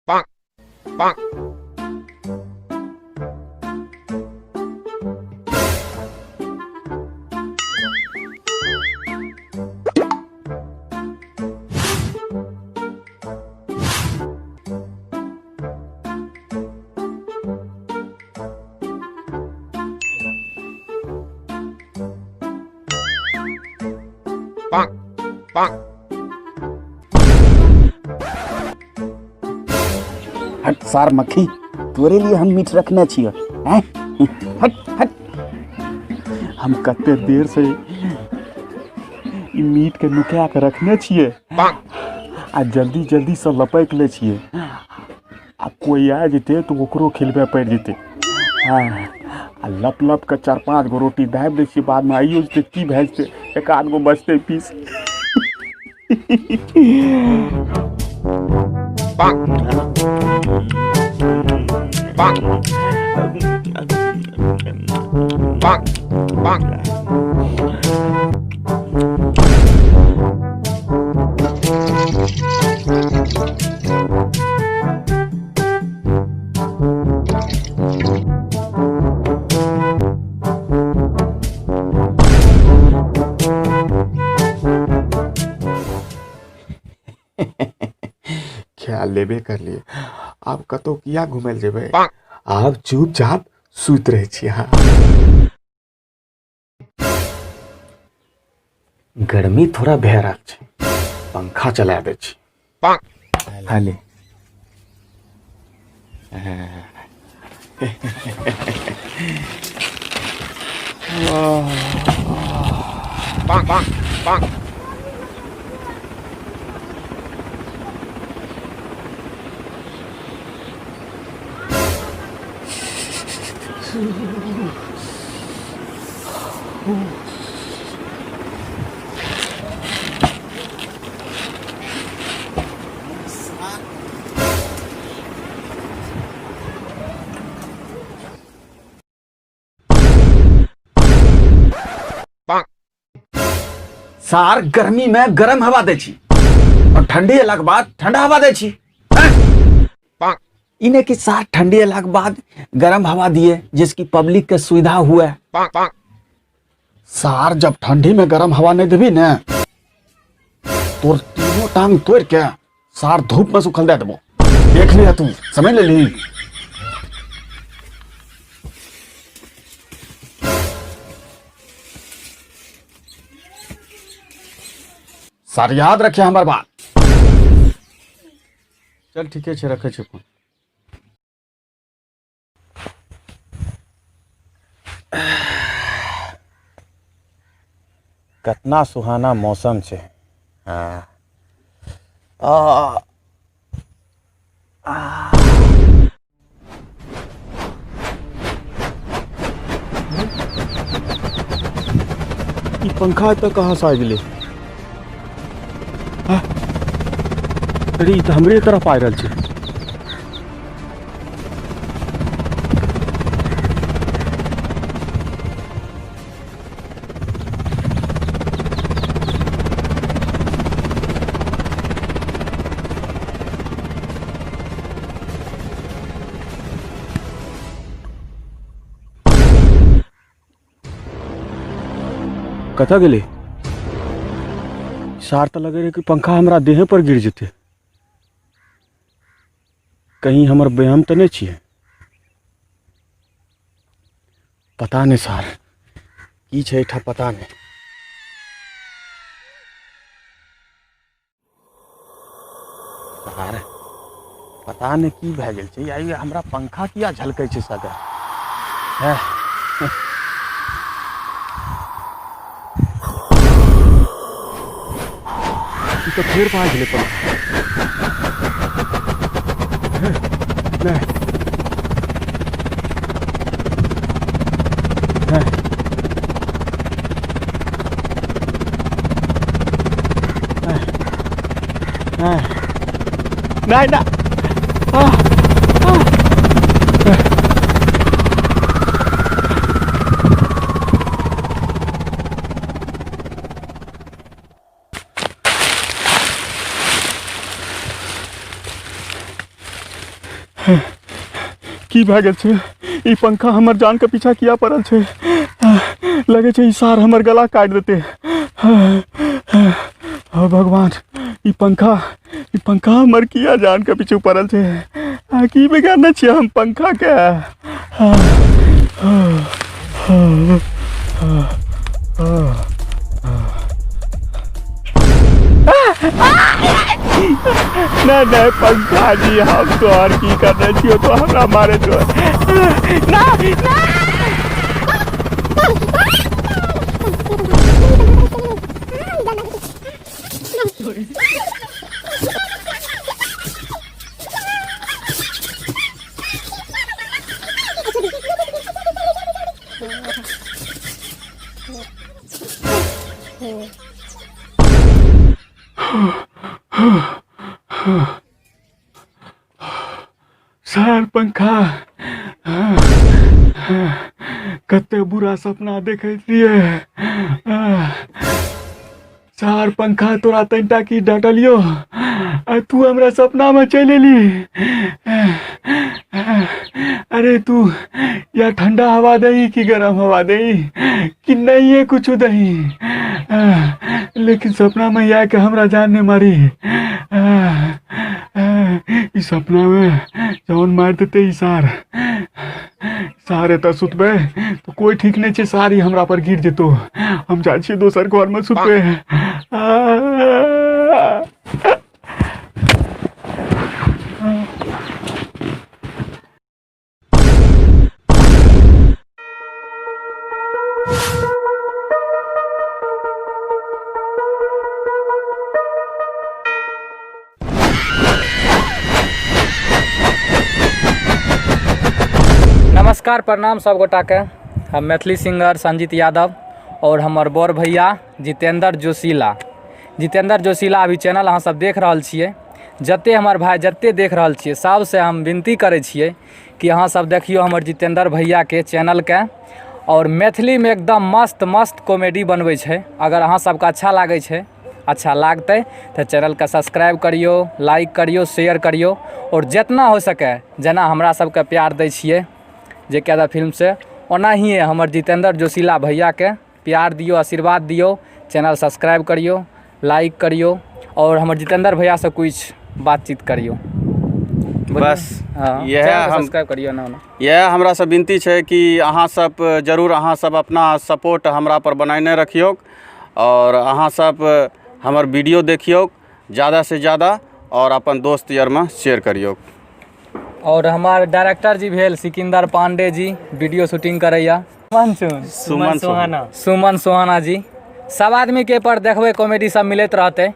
Bonk. Bonk. Bonk. Bonk. हट सार मक्खी, तोरे लिए हम मीठ रखने छियो। हैं, हट हट। हम कते देर से ई मीट के नुका के रखने छिए आ जल्दी जल्दी से लपक ले छिए, आ कोई आ जेते तो ओकरो खिलबे पड़ि जेते। हाँ, आ लप लप के 4-5 गो रोटी दाबि दै छियै, बादमे आइयो जेतै की भए जेतै, एक आध गो बचतै पीस। Bonk. Bonk. Bonk. Bonk. ख्याल लेबे करलिए, आब कतौ किया घुमै लए जेबै, आब चुपचाप सुति रहै छी। हाँ, गर्मी थोड़ा भए रहल छै, पंखा चला दै छी। हाले Bonk. Bonk. Bonk. सार गर्मी में गरम हवा दै छी और ठंडी एलाक बाद ठंडा हवा दै छी। ई नहीं कि सार ठंडी एलाक बाद गरम हवा दिए जिसकी पब्लिक के सुविधा हुए। सार जब ठंडी में गरम हवा नहीं देबी ने तोर तीनों टांग तोड़ के सार धूप में सुखल दे देबो, देख लिया तू, समझ लेली। सार याद रखे हमर बात। चल ठीके छै, रखे छै फोन। कतना सुहाना मौसम छै। हाँ। आ, ई पंखा एतऽ कहाँ से आबि गेलै? हाँ? अरे ई तऽ हमरे तरफ आबि रहल छै। कतऽ गेलै सार? तऽ लगै रहै कि पंखा हमरा देहे पर गिर जेतै। कहीं हमर व्यायाम तऽ नहि छियै? पता नहि सार की छै एहिठाम, पता नहि सार, पता नहि की भए गेल छै। आइ हमरा पंखा किया झलकै छै सदा? हैं ई तऽ फेर भए गेलै पंखा। नहि नहि नहि नहि नहि आह, आह। की भए गेल छै ई पंखा हमर जानके पीछा किया पड़ल छै लगै छै ई सार हमर गला काटि देतै हो भगवान ई पंखा ई पंखा हमर किया जानके पीछू पड़ल छै आ की बिगाड़ने छियै हम पंखा के नहीं नहीं पंखा जी हम तो और की करने छियो तो हमरा मारे छो ना ना। सर पंखा कते बुरा सपना देखैत रहियै। सार पंखा तोरा तनिटा की डांटलियो आ तू हमरा सपना में चलि एली। अरे तू या ठंडा हवा दही कि गरम हवा दही कि नहीं है कुछ दही, लेकिन सपना में या के हमरा जान नहीं मारी। ई सपना में जौन मार देते ई सार सार एतऽ सुतबै तऽ कोइ ठीक नहि छै, सारी हमरा पर गिर जेतो। हम जाइ छियै दोसर घरमे सुतबै। नमस्कार प्रणाम सब गोटाके। हम मैथिली सिंगर संजीत यादव और हमर बड़ भैया जितेंद्र जोशीला। जितेंद्र जोशीला अभी चैनल अहाँ सब देख रहल छियै। जते हमर भाई जते देख रहल छियै सबसे हम विनती करै छियै कि अहाँ सब देखियौ हमर जितेंद्र भैयाके चैनलके और मैथिलीमे एकदम मस्त मस्त कॉमेडी बनबै छै। अगर अहाँ सबके अच्छा लागै छै, अच्छा लागतै तऽ चैनलके सब्सक्राइब करियौ, लाइक करियौ, शेयर करियौ आओर जितना हो सकै जेना हमरा सबके प्यार दै छियै जे के यादव फिल्मसँ ओनाहिए हमर जितेंद्र जोशीला भैयाके प्यार दियौ, आशीर्वाद दियौ, चैनल सब्सक्राइब करियौ, लाइक करियौ आओर हमर जितेंद्र भैयासँ किछु बातचीत करियौ। बस हँ, इएह चैनलके हम सब्सक्राइब करियौ ना ओना। इएह हमरासँ विनती छै कि अहाँ सब जरूर अहाँ सब अपना सपोर्ट हमरा पर बनैने रखियौ आओर अहाँ सब हमर वीडियो देखियौ ज़्यादासँ ज़्यादा आओर अपन दोस्त यारमे शेयर करियौ। और हमार डायरेक्टर जी भेल सिकंदर पांडे जी, वीडियो शूटिंग करैया सुमन सोहाना, सुमन सोहाना जी। सब आदमी के पर देखबै कॉमेडी सब मिलैत रहतै,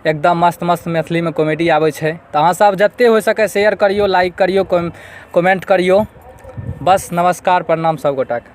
एकदम मस्त मस्त मैथिलीमे कॉमेडी आबै छै। तऽ अहाँ सब जते हो सके शेयर करियौ, लाइक करियौ, कमेंट करियौ। बस नमस्कार प्रणाम सब गोटाके।